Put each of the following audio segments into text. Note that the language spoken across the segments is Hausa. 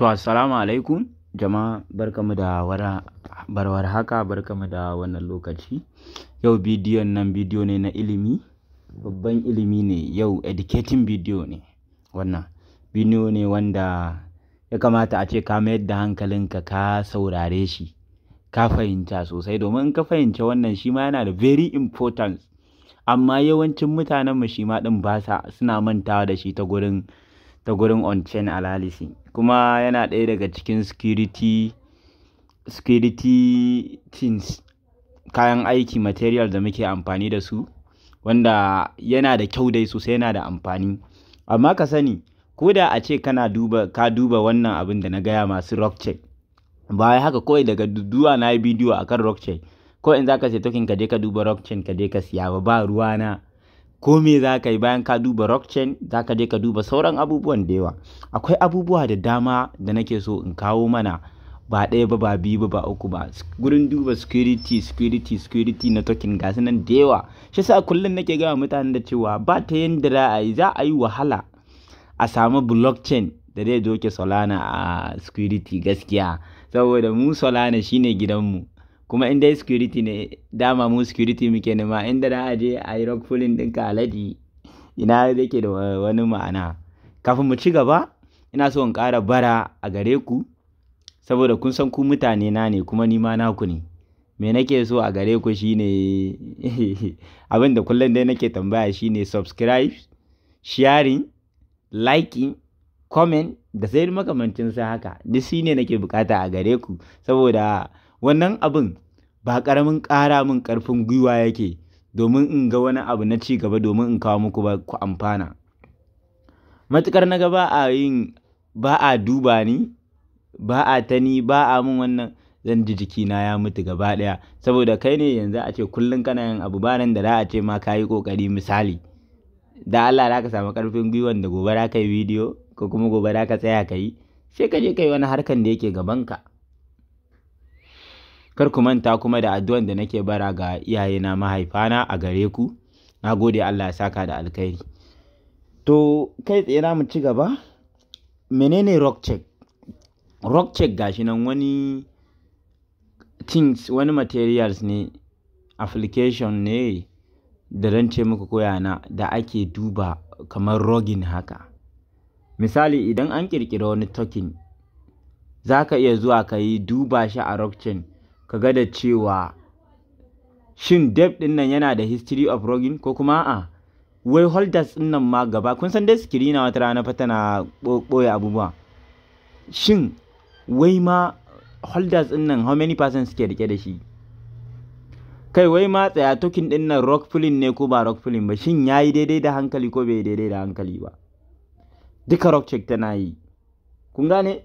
To, assalamu alaikum jama'a, barkamu da barwar haka, barkamu da wannan lokaci. Yau bidiyon nan bidiyo ne na ilimi, babban ilimi ne yau, educating bidiyo ne wannan. Bidiyo ne wanda ya kamata a ce ka mayar da hankalinka ka saurare shi, ka fahimta sosai, domin in ka fahimci wannan, shi ma yana da very important. Amma yawancin mutanenmu shi ma ɗin ba sa suna mantawa da shi ta gurin on-chain analysis, kuma yana ɗaya daga cikin security things, kayan aiki, material da muke amfani da su, wanda yana da kyau dai sosai, yana da amfani. Amma ka sani, ko da a ce kana duba, ka duba wannan abin da na gaya masu Rugcheck, ba haka kawai daga duwa na yi bidiyo akan Rugcheck ko in zaka sai token ka je ka duba Rugcheck, ka je ka siya ba, ba ruwana. Ko me za ka yi bayan ka duba Rugcheck, za ka je ka duba sauran abubuwan da yawa. Akwai abubuwa da dama da nake so in kawo mana, ba ɗaya ba, ba biyu ba, ba uku ba, gurin duba security, security, security na token, ga nan da yawa. Shi sa kullum nake gaya mutanen da cewa ba ta yanda za a yi wahala a samu blockchain da zai doke Solana a security gaskiya, saboda mu Solana shine gidanmu. Kuma in dai security ne, dama mu security muke nema. Inda za a je a yi rug pulling ɗinka, alaji, ina yake da wani ma'ana? Kafin mu ci gaba, ina so in ƙara bara a gare ku, saboda kun san ku mutane na ne, kuma ni ma naku ne. Me nake so a gare ku shine abin da kullum dai nake tambaya, shine subscribe, sharing, liking, comment da sai makamancin sa haka. Duk shine nake bukata a gare ku, saboda wannan abin ba ƙaramin ƙara min ƙarfin gwiwa yake domin in ga wani abu na ci gaba, domin in kawo muku ba ku amfana. Matuƙar na ga ba a yin, ba a duba ni, ba a ta ni, ba a mun wannan, zan ji jikina ya mutu gaba ɗaya. Saboda kai ne yanzu a ce kullum kana yin abu, ba nan da za a ce ma ka yi ƙoƙari misali. Da Allah za ka samu ƙarfin gwiwan da gobe za ka yi bidiyo, ko kuma gobe za ka tsaya ka yi, sai ka je ka yi wani harkan da yake gabanka. Kar ku manta kuma da addu'an da nake bara ga iyayena, mahaifana, a gare ku. Na gode, Allah ya saka da alkhairi. To, kai tsaye za mu ci gaba. Menene Rugcheck? Rugcheck gashi nan, wani things, wani materials ne, application ne da zan ce muku koyana da ake duba kamar rugging haka. Misali, idan an ƙirƙiri wani token, za ka iya zuwa ka yi duba shi a Rugcheck, ka ga da cewa shin dev ɗin nan yana da history of rugging ko kuma a'a. Wai holders ɗin nan ma gaba, kun san dai screener wata rana fa tana ɓoye abubuwa. Shin wai ma holders ɗin nan how many percent suke rike da shi? Kai, wai ma tsaya, token ɗin nan rug pulling ne ko ba rug pulling ba? Shin yayi daidai da hankali ko bai daidai da hankali ba? Duka Rugcheck tana yi. Kun gane?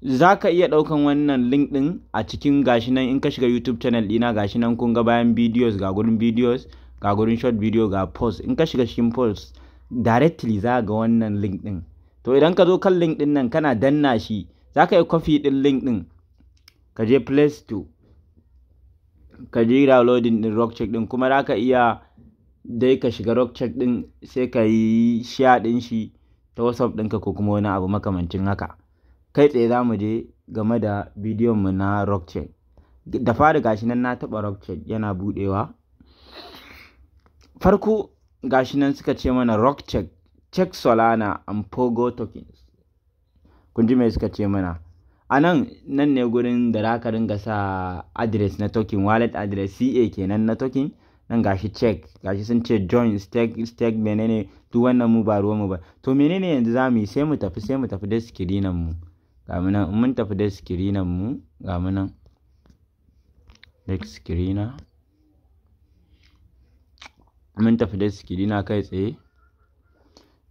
Za ka iya ɗaukan wannan link ɗin a cikin, gashi nan, in ka shiga YouTube channel ɗina, gashi nan, kun ga bayan videos, ga gurin videos, ga gurin short video, ga post. In ka shiga cikin post directly, za ga wannan link ɗin. To, idan ka zo kan link ɗin nan, kana danna shi, za ka yi copy ɗin link ɗin, ka je Play Store, ka je downloading ɗin Rugcheck ɗin. Kuma za ka iya dai ka shiga Rugcheck ɗin, sai ka yi share ɗin shi ta WhatsApp ɗinka ko kuma wani abu makamancin haka. Kai tsaye za mu je game da bidiyon mu na Rugcheck. Da fari, gashi nan na taɓa Rugcheck, yana buɗewa. Farko gashi nan suka ce mana "Rugcheck, check Solana and Pogo tokens". Kun ji me suka ce mana? A nan, nan ne gurin da za ka ringa sa address na token, wallet address, CA kenan na token. Nan gashi check, gashi sun ce join stake, stake menene, duk wannan mu ba ruwanmu ba. To, menene yanzu za mu yi? Sai mu tafi da screener mu. Ga mu nan, mun tafi da screener mu, ga mu nan DexScreener. Mun tafi DexScreener kai tsaye.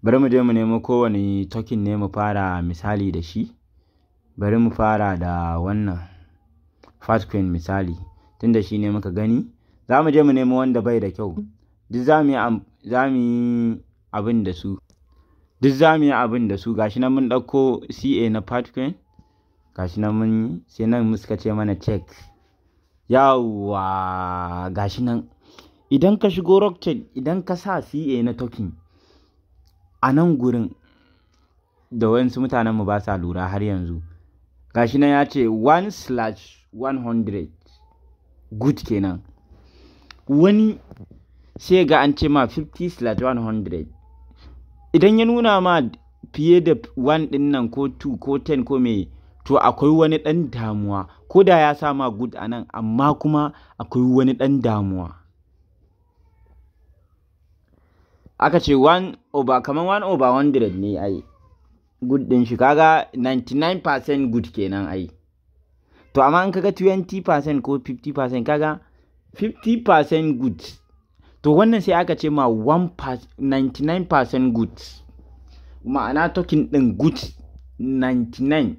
Bari mu je mu nemo kowane token ne mu fara misali da shi. Bari mu fara da wannan Fartcoin misali, tunda shi ne muka gani. Za mu je mu nemo wanda bai da kyau. Duk za mu yi abin da su, duk za mu yi abin da su. Gashi nan mun ɗauko CA na Fartcoin, gashi nan mun yi. Sai nan suka ce mana check. Yawwa, gashi nan, idan ka shigo Rugcheck, idan ka sa CA na token a nan gurin da wasu mutanenmu ba sa lura har yanzu. Gashi nan ya ce 1/100 good kenan. Wani sai ga an ce ma 50/100. Idan ya nuna ma fiye da 1 ɗin nan ko 2 ko 10 ko me, to akwai wani ɗan damuwa. Ko da ya sa ma good a nan, amma kuma akwai wani ɗan damuwa. Aka ce 1 over, kamar 1 over 100 ne ai good ɗin shi, kaga 99% good kenan ai. To amma in kaga 20% ko 50%, kaga 50% good. To wannan sai aka ce ma 99% good, ma'ana token ɗin good 99,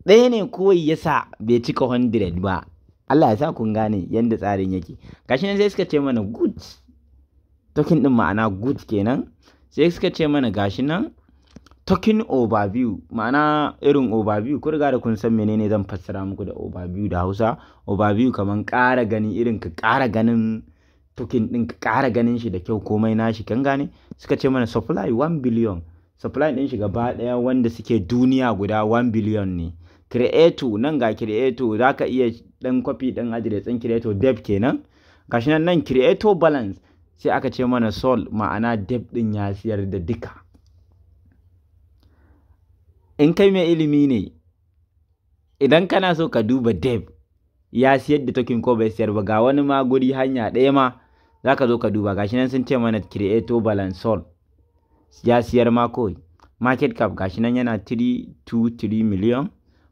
ɗaya ne kawai ya sa bai cika 100 ba. Allah ya sa kun gane yadda tsarin yake. Gashi nan sai suka ce mana good token ɗin, ma'ana good kenan. Sai suka ce mana gashi nan token overview, ma'ana irin overview, ku riga da kun san menene zan fassara muku da overview da Hausa. Overview kaman ƙara gani, irin ka ƙara ganin token ɗin, ka ƙara ganin shi da kyau, komai nashi kan gane. Suka ce mana supply 1 billion, supply ɗin shi gaba ɗaya wanda suke duniya guda 1 billion ne. Creator nan, ga creator, za ka iya ɗan copy ɗin address ɗin creator dev kenan. Gashi nan, nan creator balance, sai aka ce mana sold, ma'ana dev ɗin ya siyar da duka. In kai mai ilimi ne, idan kana so ka duba dev ya siyar da token ko bai siyar ba, ga wani ma guri, hanya ɗaya ma za ka zo ka duba. Gashi nan sun ce mana creator balance sold, ya siyar ma kawai. Market cap gashi nan yana 323 million.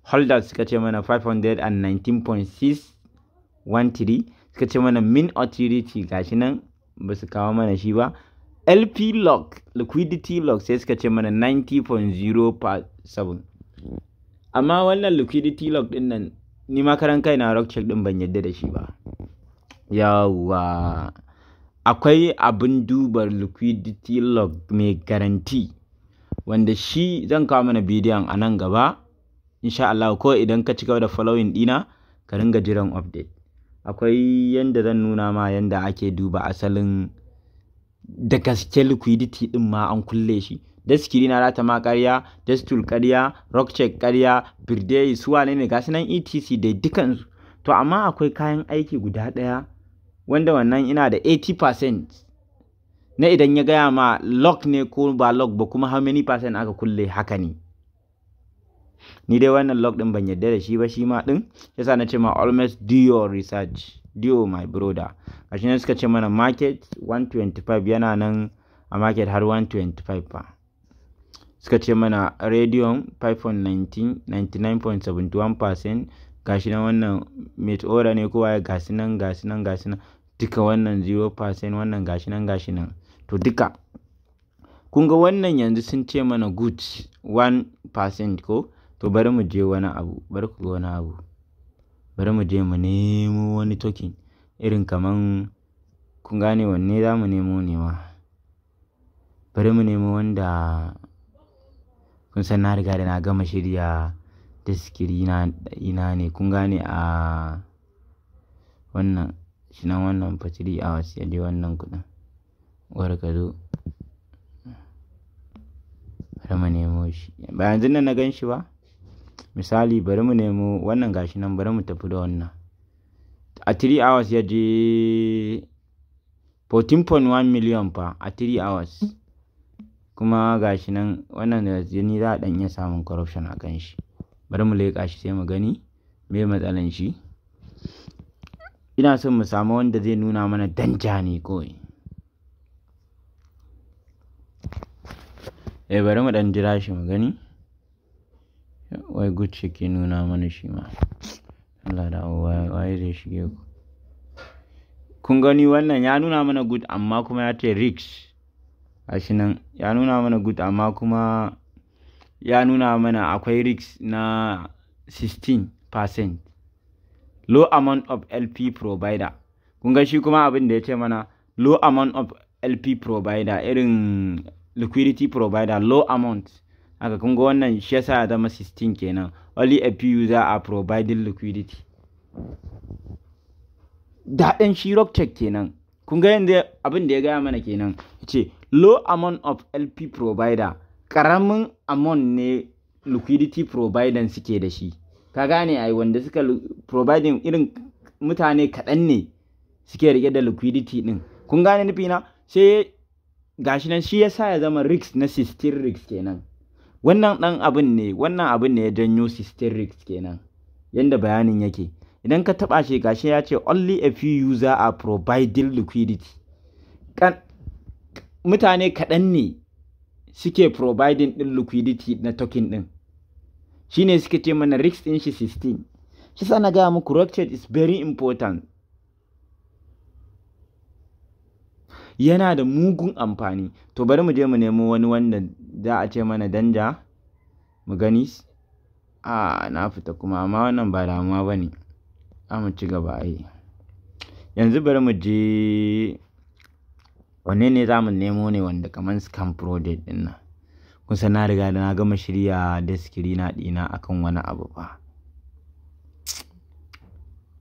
Holders suka ce mana 519.613. Suka ce mana min utility gashi nan ba su kawo mana shi ba. LP lock, liquidity lock, sai suka ce mana 90.07. Amma wannan liquidity lock din nan, ni ma karan kai na Rugcheck din ban yadda da shi ba. Yawwa, akwai abin duba liquidity lock mai garanti wanda shi zan kawo mana bidiyon a nan gaba insha Allah. Ko idan ka ci gaba da following dina, ka ringa jiran update, akwai yanda zan nuna ma yanda ake duba asalin da gaske liquidity din ma an kulle shi. Deskiri na rata ma ƙarya, Destool ƙarya, Rugcheck ƙarya, Birdeyi su wane ne, gasu nan, etc dai dukansu. To amma akwai kayan aiki guda ɗaya wanda wannan ina da 80% na idan ya gaya ma lock ne ko ba lock ba, kuma how many percent aka kulle, haka ne. Ni dai wannan lock din ban yarda da shi ba shi ma din yasa na ce ma always do your research, do my brother. Gashi nan suka ce mana market 125, yana nan a market har 125 fa. Suka ce mana Raydium 5.19, 99.71%. Gashi nan wannan Meteora ne kowa ya, gashi nan, gashi nan, gashi nan duka, wannan 0%, wannan gashi nan, gashi nan. To duka kun ga wannan yanzu sun ce mana good 1% ko. To bari mu je wani abu, bari ku ga wani abu. Bari mu je mu nemo wani token irin kaman, kun gane wanne za mu nemo ne ma. Bari mu nemo wanda kun san na riga da na gama shirya Deskiri na ina ne, kun gane, a wannan shi nan, wannan fa 3 hours ya je wannan kuɗin. War ka zo, bari mu nemo shi. Ba yanzu nan na gan shi ba. Misali, bari mu nemo wannan, gashi nan, bari mu tafi da wannan. A 3 hours ya je 14.1 million fa a 3 hours. Kuma gashi nan wannan da ni za a ɗan iya samun corruption a kan shi. Bari mu leƙa shi sai mu gani me matsalan shi. Ina son mu samu wanda zai nuna mana danja ne kawai. Eh, bari mu ɗan jira shi mu gani. Wai Gucci ke nuna mana shi ma. Allah da waye zai shige ku. Kun gani, wannan ya nuna mana good, amma kuma ya ce risk. Gashi nan ya nuna mana good, amma kuma ya nuna mana akwai risk na 16%. Low amount of LP provider. Kun ga shi kuma abin da ya ce mana low amount of LP provider, irin liquidity provider, low amount. Haka kun ga wannan shi yasa ya zama 16 kenan. Only a few user are providing liquidity. Daɗin shi Rugcheck kenan. Kun ga yanda abin da ya gaya mana kenan. Ce low amount of LP provider. Karamin amount ne liquidity provider suke da shi. Ka gane ai, wanda suka providing, irin mutane kaɗan ne suke rike da liquidity din. Kun gane nufi na? Sai gashi nan, shi yasa ya zama risk na 16 risk kenan. Wannan dan abin ne, wannan abin ne ya janyo 16 risk kenan. Yanda bayanin yake, idan ka taba shi, gashi ya ce only a few user are providing liquidity. Kan mutane kaɗan ne suke providing din liquidity na token din, shine suke ce mana risk din shi 16. Shi sa na gaya muku Rugcheck is very important, yana da mugun amfani. To, bari mu je mu nemo wani wanda za a ce mana danja mu gani. A na fita kuma, amma wannan ba damuwa ba ne, za mu ci gaba. Ai yanzu bari mu je, wanne ne za mu nemo ne wanda kamar scam project din nan? Kusa na riga da na gama shirya da screener ɗina akan wani abu fa.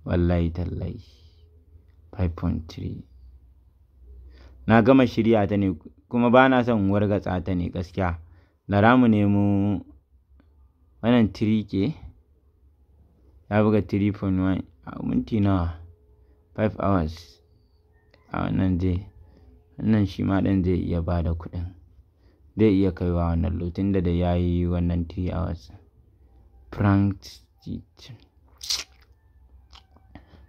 Wallahi tallahi, 5.3 na gama shirya ta ne, kuma ba na son wargatsa ta ne gaskiya. Da mu nemo wannan 3K ya buga 3.1 a minti nawa? 5 hours. A wannan zai, wannan shi ma ɗin zai iya ba da kuɗin, zai iya kaiwa wannan lotin da ya yi wannan 3 hours. Prank,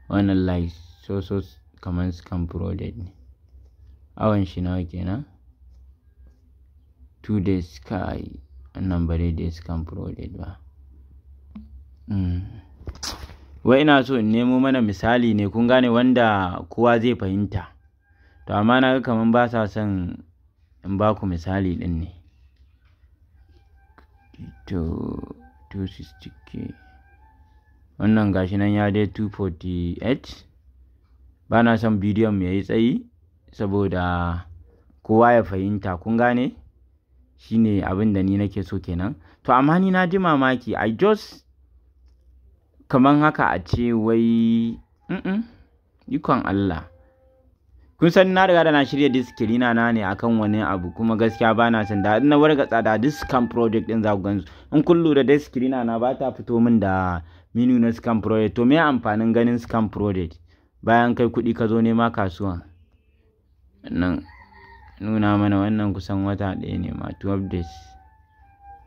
wannan like so so kamar scam project ne. Awan shi nawa kenan? 2 days. Kai, wannan ba dai scam project ba. Wai ina so in nemo mana misali ne, kun gane, wanda kowa zai fahimta. To, amma na ga kaman ba sa son in ba ku misali ɗin ne. To, 260K wannan gashi nan ya dai 248. Ba na son bidiyon mu yayi tsayi saboda kowa ya fahimta, kun gane? Shine abin da ni nake so kenan. To, amma ni na ji mamaki, I just kaman haka a ce wai ikon Allah. Kun san na riga da na shirya screener na ne akan wani abu, kuma gaskiya ba na son da na wargatsa da this scam project din za ku gansu. In kun lura da screener na, ba ta fito min da menu na scam project. To, me amfanin ganin scam project bayan kai kuɗi ka zo nema kasuwa? Nan nuna mana wannan kusan wata ɗaya ne ma, 12 days,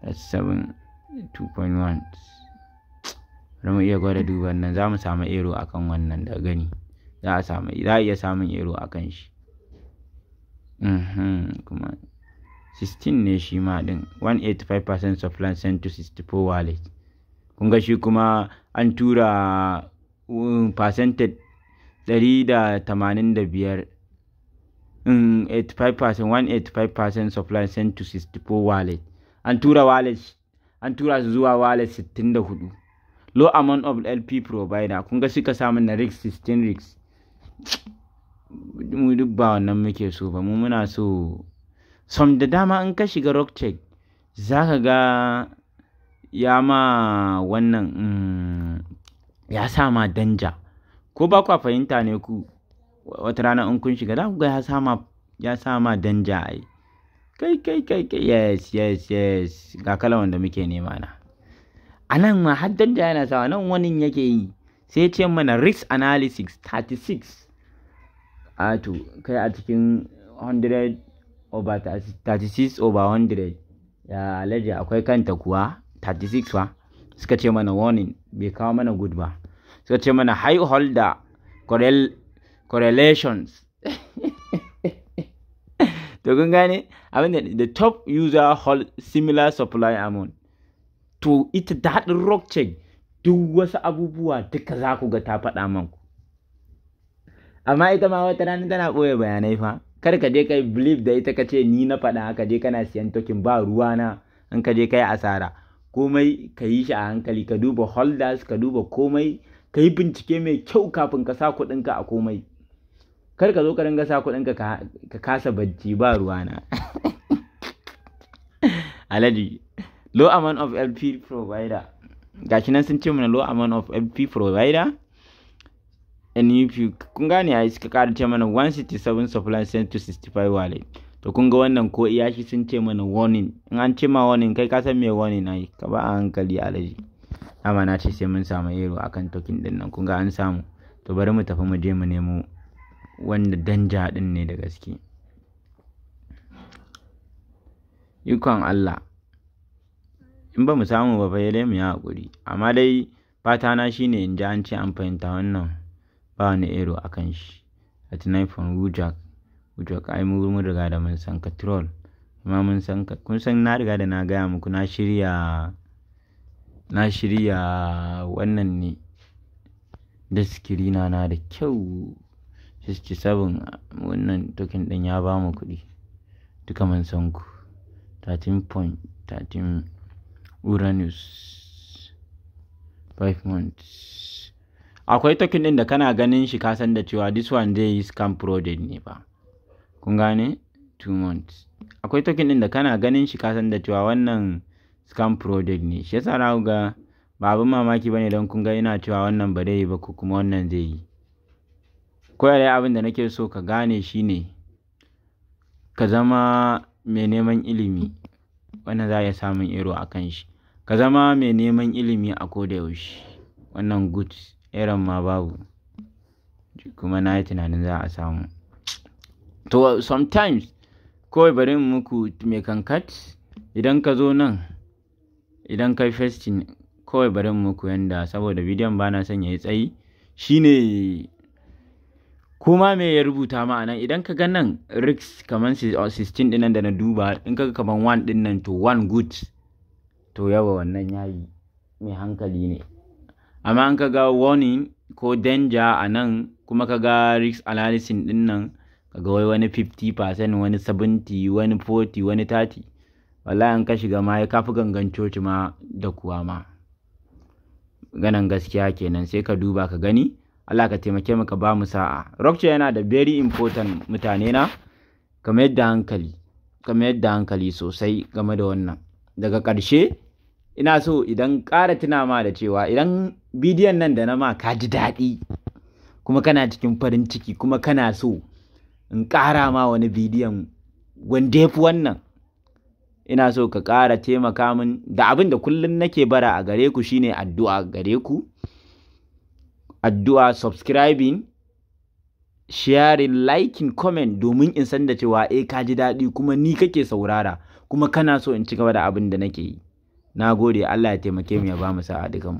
that's 7 2.1. Bari mu iya gwada duba nan, za mu samu error akan wannan. Da gani za a samu, za a iya samun error akan shi. Kuma 16 ne shi ma din, 185% supply sent to 64 wallet. Kun ga shi kuma an tura percentage 185, 85%, 185% supply sent to 64 wallet. An tura wallet, an tura su zuwa wallet 64. Low amount of LP provider. Kun ga suka samu na risk 16 risk. Mu duk ba wannan muke so ba, mu muna so some da dama. In ka shiga Rugcheck, za ka ga ya ma wannan, ya sa ma danja. Ko ba kwa fahimta ne ku? Wata rana in kun shiga, za ku ga ya sa ma danja. Ai kai kai kai kai, yes, ga kalan wanda muke nema na. A nan ma har danja yana sawa nan, wani yake yi, sai ce mana risk analysis 36. A to, kai a cikin 100 over 36 over 100, ya alaji akwai kanta kuwa 36 fa. Suka ce mana warning, bai kawo mana good ba. Suka ce mana high holder correlations. To, kun gane abinda, the top user hold similar supply amount. To, ita daɗin Rugcheck, duk wasu abubuwa duka za ku ga ta faɗa manku. Amma ita ma wata rana tana ɓoye bayanai fa. Kar ka je kai believe da ita, ka ce ni na faɗa, ka je kana siyan token, ba ruwana in ka je kai asara. Komai ka yi shi a hankali, ka duba holders, ka duba komai, ka yi bincike mai kyau kafin ka sa kuɗinka a komai. Kar ka zo ka dinga sa kuɗinka ka kasa bacci, ba ruwana alhaji. Low amount of LP provider, gashi nan sun ce mana low amount of LP provider and if you, kun gane ai. Suka ƙara ce mana 167 supply sent to 65 wallet. To kun ga wannan ko iya shi sun ce mana warning. In an ce ma warning, kai ka san me warning ai, ka ba a hankali alaji. Dama na ce sai mun samu error akan token din nan, kun ga an samu. To bari mu tafi mu je mu nemo wanda danger din ne da gaske. Ikon Allah, in ba mu samu ba fa dai mu yi haƙuri. Amma dai fata na shine in ji an ce an fahimta wannan ba wani error akan shi. 39 from Wujak. Wujak ai mu mun riga da mun san ka. Troll kuma mun san ka. Kun san na riga da na gaya muku na shirya wannan ne da screener na da kyau. 67, wannan token ɗin ya ba mu kuɗi duka, mun san ku. 13.13 Uranus, 5 months. Akwai token ɗin da kana ganin shi ka san da cewa this one zai yi scam project ne fa, kun gane? 2 months. Akwai token ɗin da kana ganin shi ka san da cewa wannan scam project ne. Shi yasa na ga ba abin mamaki bane don kun ga ina cewa wannan ba zai yi ba ko kuma wannan zai yi. Kawai dai abin da nake so ka gane shine ka zama mai neman ilimi. Wannan za a iya samun error a kan shi. Ka zama mai neman ilimi a koda yaushe. Wannan good, error ma babu, kuma na yi tunanin za a samu. To sometimes kawai bari in muku mai kankat. Idan ka zo nan, idan kai pasting, kawai bari in muku yanda, saboda bidiyon ba na son ya yi tsayi, shine kuma me ya rubuta ma anan. Idan ka ga nan risk kamar 16 ɗin nan da na duba, in ka ga kamar 1 ɗin nan, to 1 good, to yawa wannan yayi mai hankali ne. Amma in ka ga warning ko danger a nan, kuma ka ga risk analysis ɗin nan, ka ga wai wani 50%, wani 70, wani 40, wani 30, wallahi in ka shiga ma ya kafi gangan coci ma da kuwa ma. Ganan gaskiya kenan, sai ka duba ka gani. Allah ka taimake mu, ka ba mu sa'a. Rugcheck yana da very important. Mutane na, ka mayar da hankali, ka mayar da hankali sosai game da wannan. Daga ƙarshe ina so idan ƙara tuna ma da cewa idan bidiyon nan da na ma ka ji daɗi, kuma kana cikin farin ciki, kuma kana so in ƙara ma wani bidiyon wanda ya fi wannan, ina so ka ƙara taimaka min da abin da kullum nake bara a gare ku, shine addu'a gare ku. Addu'a, subscribing, sharing, liking, comment, domin in san da cewa eh, ka ji daɗi kuma ni kake saurara kuma kana so in ci gaba da abin da nake yi. Na gode. Allah ya taimake mu, ya ba mu sa'a dukanmu.